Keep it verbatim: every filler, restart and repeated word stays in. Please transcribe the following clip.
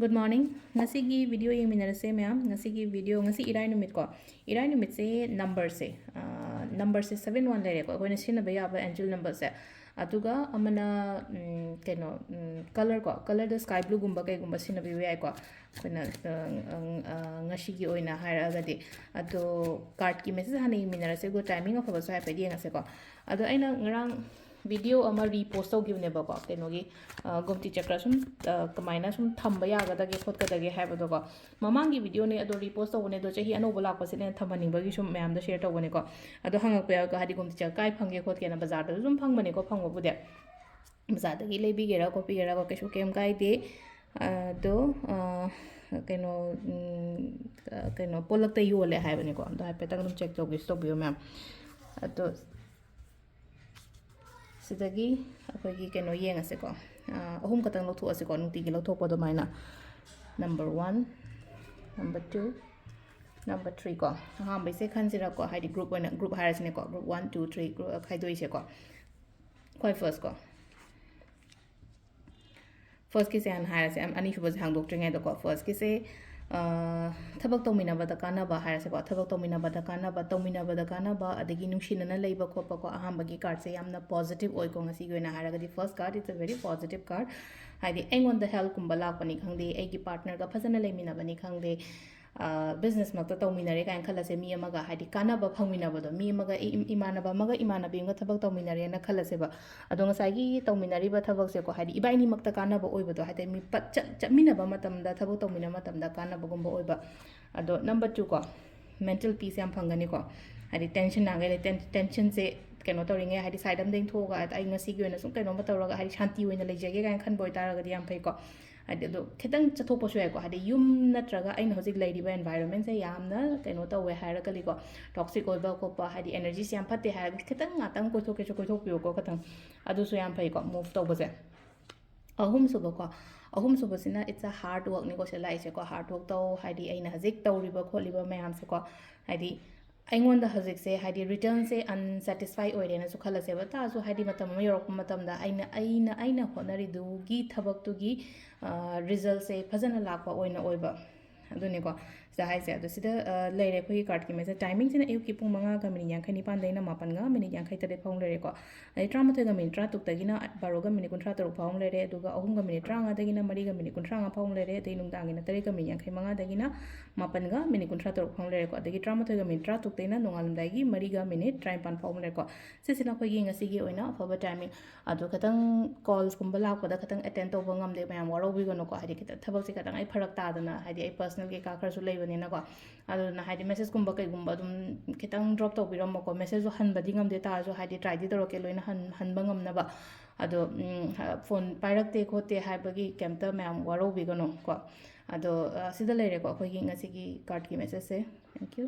Good morning. ꯉꯁꯤꯒꯤ video ꯌꯦꯡꯃꯤꯟꯅꯔꯁꯦ ꯃꯌꯥꯝ꯫ ꯉꯁꯤꯒꯤ video, ꯉꯁꯤ ꯏꯔꯥꯏ ꯅꯨꯃꯤꯠꯀꯣ꯫ ꯏꯔꯥꯏ ꯅꯨꯃꯤꯠꯁꯦ numberꯁꯦ, numberꯁꯦ seven one ꯂꯩꯔꯦꯀꯣ, ꯑꯩꯈꯣꯏꯅ ꯁꯤꯖꯤꯟꯅꯕ ꯌꯥꯕ angel numberꯁꯦ꯫ ꯑꯗꯨꯒ ꯑꯃꯅ, ꯎꯝ, ꯀꯩꯅꯣ, ꯎꯝ, colour ꯀꯣ, colourꯗ sky blueꯒꯨꯝꯕ ꯀꯩꯒꯨꯝꯕ ꯁꯤꯖꯤꯟꯅꯕꯤꯕ ꯌꯥꯏꯀꯣ꯫ ꯑꯩꯈꯣꯏꯅ, ꯑ, ꯑ, ꯑ, ꯉꯁꯤꯒꯤ ꯑꯣꯏꯅ ꯍꯥꯏꯔꯛꯑꯒꯗꯤ꯫ ꯑꯗꯣ cardꯀꯤ message ꯍꯥꯟꯅ ꯌꯦꯡꯃꯤꯟꯅꯔꯁꯦ, ꯑꯗꯨꯒ timing ꯑꯐꯕꯁꯨ ꯍꯥꯏꯐꯦꯠ ꯌꯦꯡꯉꯁꯦꯀꯣ꯫ ꯑꯗꯣ ꯑꯩꯅ ꯉꯔꯥꯡ video ꯑꯃ repost ꯇꯧꯈꯤꯕꯅꯦꯕꯀꯣ, ꯀꯩꯅꯣꯒꯤ, ꯑ, ꯒꯣꯝꯇꯤ ꯆꯀ꯭ꯔ ꯁꯨꯝ, ꯑ, ꯀꯃꯥꯏꯅ ꯁꯨꯝ ꯊꯝꯕ ꯌꯥꯒꯗꯒꯦ ꯈꯣꯠꯀꯗꯒꯦ ꯍꯥꯏꯕꯗꯣꯀꯣ꯫ ꯃꯃꯥꯡꯒꯤ videoꯅꯦ, ꯑꯗꯣ repost ꯇꯧꯕꯅꯦ, ꯑꯗꯣ ꯆꯍꯤ ꯑꯅꯧꯕ ꯂꯥꯛꯄꯁꯤꯅ ꯊꯝꯍꯟꯅꯤꯡꯕꯒꯤ ꯁꯨꯝ ꯃꯌꯥꯝꯗ share ꯇꯧꯕꯅꯦꯀꯣ꯫ ꯑꯗꯣ ꯍꯪꯉꯛꯄ ꯌꯥꯎꯔꯒ, ꯍꯥꯏꯗꯤ ꯒꯣꯝꯇꯤ ꯆꯀ꯭ꯔ ꯀꯥꯏ ꯐꯪꯒꯦ ꯈꯣꯠꯀꯦꯅ, ꯕꯖꯥꯔꯗꯁꯨ ꯁꯨꯝ ꯐꯪꯕꯅꯦꯀꯣ, ꯐꯪꯕꯕꯨꯗꯤ꯫ ꯕꯖꯥꯔꯗꯒꯤ ꯂꯩꯕꯤꯒꯦꯔꯥ ꯈꯣꯠꯄꯤꯒꯦꯔꯥꯀꯣ, ꯀꯩꯁꯨ ꯀꯩꯝ ꯀꯥꯏꯗꯦ꯫ ꯑꯗꯣ, ꯑ, ꯀꯩꯅꯣ, ꯎꯝ, ꯀꯩꯅꯣ, ꯄꯣꯂꯛꯇ ꯌꯣꯜꯂꯦ ꯍꯥꯏꯕꯅꯦꯀꯣ꯫ ꯑꯗꯣ ꯍꯥꯏꯐꯦꯠꯇꯪ ꯑꯗꯨꯝ check ꯇꯧꯒꯦꯁꯨ ꯇꯧꯕꯤꯌꯣ ꯃꯌꯥꯝ꯫ ꯑꯗꯣ ꯁꯤꯗꯒꯤ ꯑꯩꯈꯣꯏꯒꯤ ꯀꯩꯅꯣ ꯌꯦꯡꯉꯁꯦꯀꯣ꯫ ꯑ, ꯑꯍꯨꯝ ꯈꯛꯇꯪ ꯂꯧꯊꯣꯛꯑꯁꯦꯀꯣ, ꯅꯨꯡꯇꯤꯒꯤ ꯂꯧꯊꯣꯛꯄ ꯑꯗꯨꯃꯥꯏꯅ꯫ Number one, number two, number three ꯀꯣ꯫ ꯑꯍꯥꯟꯕꯩꯁꯦ ꯈꯟꯁꯤꯔꯀꯣ, ꯍꯥꯏꯗꯤ group ꯑꯣꯏꯅ, group ꯍꯥꯏꯔꯁꯤꯅꯦꯀꯣ, group one, two, three group ꯈꯥꯏꯗꯣꯛꯏꯁꯦꯀꯣ꯫ ꯈ꯭ꯋꯥꯏ first ꯀꯣ꯫ Firstꯀꯤꯁꯦ ꯍꯥꯟꯅ ꯍꯥꯏꯔꯁꯦ, ꯑꯅꯤꯁꯨꯕꯁꯦ ꯍꯥꯡꯗꯣꯛꯇ꯭ꯔꯤꯉꯩꯗꯀꯣ꯫ Firstꯀꯤꯁꯦ, ꯑ, ꯊꯕꯛ ꯇꯧꯃꯤꯟꯅꯕꯗ ꯀꯥꯟꯅꯕ ꯍꯥꯏꯔꯁꯦꯀꯣ꯫ ꯊꯕꯛ ꯇꯧꯃꯤꯟꯅꯕꯗ ꯀꯥꯟꯅꯕ, ꯇꯧꯃꯤꯟꯅꯕꯗ ꯀꯥꯟꯅꯕ, ꯑꯗꯒꯤ ꯅꯨꯡꯁꯤꯅꯅ ꯂꯩꯕ ꯈꯣꯠꯄꯀꯣ꯫ ꯑꯍꯥꯟꯕꯒꯤ cardꯁꯦ ꯌꯥꯝꯅ positive ꯑꯣꯏꯀꯣ, ꯉꯁꯤꯒꯤ ꯑꯣꯏꯅ ꯍꯥꯏꯔꯒꯗꯤ first card is a very positive card꯫ ꯍꯥꯏꯗꯤ ꯑꯩꯉꯣꯟꯗ helpꯀꯨꯝꯕ ꯂꯥꯛꯄꯅꯤ ꯈꯪꯗꯦ, ꯑꯩꯒꯤ partnerꯒ ꯐꯖꯅ ꯂꯩꯃꯤꯟꯅꯕꯅꯤ ꯈꯪꯗꯦ, ꯑ, businessꯃꯛꯇ ꯇꯧꯃꯤꯟꯅꯔꯦ ꯀꯥꯏꯅ ꯈꯜꯂꯁꯦ, ꯃꯤ ꯑꯃꯒ ꯍꯥꯏꯗꯤ ꯀꯥꯟꯅꯕ ꯐꯪꯃꯤꯟꯅꯕꯗꯣ, ꯃꯤ ꯑꯃꯒ, ꯏ-, ꯏꯃꯥꯟꯅꯕ ꯑꯃꯒ ꯏꯃꯥꯟꯅꯕꯤ ꯑꯃꯒ ꯊꯕꯛ ꯇꯧꯃꯤꯟꯅꯔꯦꯅ ꯈꯜꯂꯁꯦꯕ꯫ ꯑꯗꯣ ꯉꯁꯥꯏꯒꯤ ꯇꯧꯃꯤꯟꯅꯔꯤꯕ ꯊꯕꯛꯁꯦꯀꯣ, ꯍꯥꯏꯗꯤ ꯏꯕꯥꯏꯅꯤꯃꯛꯇ ꯀꯥꯟꯅꯕ ꯑꯣꯏꯕꯗꯣ, ꯍꯥꯏꯗꯤ ꯃꯤ ꯄꯠ-, ꯆꯠ-, ꯆꯠꯃꯤꯟꯅꯕ ꯃꯇꯝꯗ, ꯊꯕꯛ ꯇꯧꯃꯤꯟꯅꯕ ꯃꯇꯝꯗ ꯀꯥꯟꯅꯕꯒꯨꯝꯕ ꯑꯣꯏꯕ꯫ ꯑꯗꯣ number two ꯀꯣ, mental peace ꯌꯥꯝ ꯐꯪꯒꯅꯤꯀꯣ꯫ ꯍꯥꯏꯗꯤ tension ꯅꯍꯥꯟꯈꯩ ꯂꯩ, ten-, tensionꯁꯦ ꯀꯩꯅꯣ ꯇꯧꯔꯤꯉꯩ, ꯍꯥꯏꯗꯤ side ꯑꯃꯗ ꯏꯪꯊꯣꯛꯑꯒ, ꯑꯩ ꯉꯁꯤꯒꯤ ꯑꯣꯏꯅ ꯁꯨꯝ ꯀꯩꯅꯣꯝꯃ ꯇꯧꯔꯒ, ꯍꯥꯏꯗꯤ ꯁꯥꯟꯇꯤ ꯑꯣꯏꯅ ꯂꯩꯖꯒꯦ ꯀꯥꯏꯅ ꯈꯟꯕ ꯑꯣꯏꯇꯥꯔꯒꯗꯤ ꯌꯥꯝ ꯐꯩꯀꯣ꯫ ꯍꯥꯏꯗꯤ ꯑꯗꯣ ꯈꯤꯇꯪ ꯆꯠꯊꯣꯛꯄꯁꯨ ꯌꯥꯏꯀꯣ, ꯍꯥꯏꯗꯤ ꯌꯨꯝ ꯅꯠꯇ꯭ꯔꯒ ꯑꯩꯅ ꯍꯧꯖꯤꯛ ꯂꯩꯔꯤꯕ environmentꯁꯦ ꯌꯥꯝꯅ ꯀꯩꯅꯣ ꯇꯧꯋꯦ ꯍꯥꯏꯔꯒꯗꯤꯀꯣ, toxic ꯑꯣꯏꯕ ꯈꯣꯠꯄ, ꯍꯥꯏꯗꯤ energyꯁꯦ ꯌꯥꯝ ꯐꯠꯇꯦ ꯍꯥꯏꯔꯒꯗꯤ ꯈꯤꯇꯪ ꯉꯥꯛꯇꯪ ꯀꯣꯏꯊꯣꯛꯀꯦꯁꯨ ꯀꯣꯏꯊꯣꯛꯄꯤꯌꯨꯀꯣ, ꯈꯤꯇꯪ꯫ ꯑꯗꯨꯁꯨ ꯌꯥꯝ ꯐꯩꯀꯣ, move ꯇꯧꯕꯁꯦ꯫ ꯑꯍꯨꯝꯁꯨꯕꯀꯣ, ꯑꯍꯨꯝꯁꯨꯕꯁꯤꯅ it's a hard workꯅꯤꯀꯣ, ꯁꯤꯗ ꯂꯥꯛꯏꯁꯦꯀꯣ꯫ Hard work ꯇꯧ ꯍꯥꯏꯗꯤ ꯑꯩꯅ ꯍꯧꯖꯤꯛ ꯇꯧꯔꯤꯕ ꯈꯣꯠꯂꯤꯕ ꯃꯌꯥꯝꯁꯦꯀꯣ, ꯍꯥꯏꯗꯤ ꯑꯩꯉꯣꯟꯗ ꯍꯧꯖꯤꯛꯁꯦ ꯍꯥꯏꯗꯤ ꯔꯤꯇꯔꯟꯁꯦ ꯑꯟꯁꯦꯇꯤꯁꯐꯥꯏ ꯑꯣꯏꯔꯦꯅ ꯈꯜꯂꯁꯦꯕ꯫ ꯇꯥꯔꯁꯨ ꯍꯥꯏꯗꯤ ꯃꯇꯝ ꯑꯃ ꯌꯧꯔꯛꯄ ꯃꯇꯝꯗ ꯑꯩꯅ ꯑꯩꯅ ꯑꯩꯅ ꯍꯣꯠꯅꯔꯤꯗꯨꯒꯤ ꯊꯕꯛꯇꯨꯒꯤ ꯔꯤꯖꯜꯁꯦ ꯐꯖꯅ ꯂꯥꯛꯄ ꯑꯣꯏꯅ ꯑꯣꯏꯕ꯫ ꯑꯗꯨꯅꯤꯀꯣ ꯁꯤꯗ ꯍꯥꯏꯁꯦ꯫ ꯑꯗꯣ ꯁꯤꯗ ꯂꯩꯔꯦ ꯑꯩꯈꯣꯏꯒꯤ ꯀꯥꯔꯠꯀꯤ ꯃꯦꯁꯦꯖ꯫ ꯇꯥꯏꯃꯤꯡꯁꯤꯅ ꯑꯌꯨꯛꯀꯤ ꯄꯨꯡ ꯃꯉꯥꯒ ꯃꯤꯅꯤꯠ ꯌꯥꯡꯈꯩ ꯅꯤꯄꯥꯟꯗꯩꯅ ꯃꯥꯄꯟꯒ ꯃꯤꯅꯤꯠ ꯌꯥꯡꯈꯩ ꯇꯔꯦꯠ ꯐꯥꯎ ꯂꯩꯔꯦꯀꯣ꯫ ꯑꯗꯩ ꯇꯔꯥꯃꯥꯊꯣꯏꯒ ꯃꯤꯅꯤꯠ ꯇꯔꯥꯇꯔꯨꯛꯇꯒꯤꯅ ꯕꯥꯔꯣꯒ ꯃꯤꯅꯤꯠ ꯀꯨꯟꯊ꯭ꯔꯥ ꯇꯔꯨꯛ ꯐꯥꯎ ꯂꯩꯔꯦ꯫ ꯑꯗꯨꯒ ꯑꯍꯨꯝꯒ ꯃꯤꯅꯤꯠ ꯇꯔꯥꯃꯉꯥꯗꯒꯤꯅ ꯃꯔꯤꯒ ꯃꯤꯅꯤꯠ ꯀꯨꯟꯊ꯭ꯔꯥ ꯃꯉꯥ ꯐꯥꯎ ꯂꯩꯔꯦ꯫ ꯑꯗꯩ ꯅꯨꯡꯗꯥꯡꯒꯤꯅ ꯇꯔꯦꯠꯀ ꯃꯤꯅꯤꯠ ꯌꯥꯡꯈꯩ ꯃꯉꯥꯗꯒꯤꯅ ꯃꯥꯄꯟꯒ ꯃꯤꯅꯤꯠ ꯀꯨꯟꯊ꯭ꯔꯥ ꯇꯔꯨꯛ ꯐꯥꯎ ꯂꯩꯔꯦꯀꯣ꯫ ꯑꯗꯒꯤ ꯇꯔꯥꯃꯥꯊꯣꯏꯒ ꯃꯤꯅꯤꯠ ꯇꯔꯥꯇꯔꯨꯛꯇꯩꯅ ꯅꯣꯡꯉꯥꯜꯂꯝꯗꯥꯏꯒꯤ ꯃꯔꯤꯒ ꯃꯤꯅꯤꯠ ꯇꯔꯥꯅꯤꯄꯥꯟ ꯐꯥꯎ ꯂꯩꯔꯦꯀꯣ꯫ ꯁꯤꯁꯤꯅ ꯑꯩꯈꯣꯏꯒꯤ ꯉꯁꯤꯒꯤ ꯑꯣꯏꯅ ꯑꯐꯕ ꯇꯥꯏꯃꯤꯡ꯫ ꯑꯗꯣ ꯈꯤꯇꯪ ꯀꯣꯜꯁꯀꯨꯝꯕ ꯂꯥꯛꯄꯗ ꯈꯤꯇꯪ ꯑꯦꯇꯦꯟ ꯇꯧꯕ ꯉꯝꯗꯦ, ꯃꯌꯥꯝ ꯋꯥꯔꯧꯕꯤꯒꯅꯨꯀꯣ꯫ ꯍꯥꯏꯗꯤ ꯈꯤꯇꯪ ꯊꯕꯛꯁꯦ ꯈꯤꯇꯪ ꯑꯩ ꯐꯔꯛ ꯇꯥꯗꯅ, ꯍꯥꯏꯗꯤ ꯑꯩ ꯄꯔꯁꯅꯦꯜ ꯀꯩꯀꯥ ꯈꯔꯁꯨ ꯂꯩꯕꯅꯤꯅꯀꯣ꯫ ꯑꯗꯨꯅ ꯍꯥꯏꯗꯤ ꯃꯦꯁꯦꯖꯀꯨꯝꯕ ꯀꯩꯒꯨꯝꯕ ꯑꯗꯨꯝ ꯈꯤꯇꯪ ꯗ꯭ꯔꯣꯞ ꯇꯧꯕꯤꯔꯝꯃꯣꯀꯣ꯫ ꯃꯦꯁꯦꯖꯁꯨ ꯍꯟꯕꯗꯤ ꯉꯝꯗꯦ ꯇꯥꯔꯁꯨ ꯍꯥꯏꯗꯤ ꯇ꯭ꯔꯥꯏꯗꯤ ꯇꯧꯔꯛꯀꯦ ꯂꯣꯏꯅ ꯍꯟ ꯍꯟꯕ ꯉꯝꯅꯕ꯫ ꯑꯗꯣ ꯐꯣꯟ ꯄꯥꯏꯔꯛꯇꯦ ꯈꯣꯠꯇꯦ ꯍꯥꯏꯕꯒꯤ ꯀꯩꯝꯇ ꯃꯌꯥꯝ ꯋꯥꯔꯧꯕꯤꯒꯅꯨꯀꯣ꯫ ꯑꯗꯣ ꯁꯤꯗ ꯂꯩꯔꯦꯀꯣ ꯑꯩꯈꯣꯏꯒꯤ ꯉꯁꯤꯒꯤ ꯀꯥꯔꯠꯀꯤ ꯃꯦꯁꯦꯖꯁꯦ꯫ Thank you꯫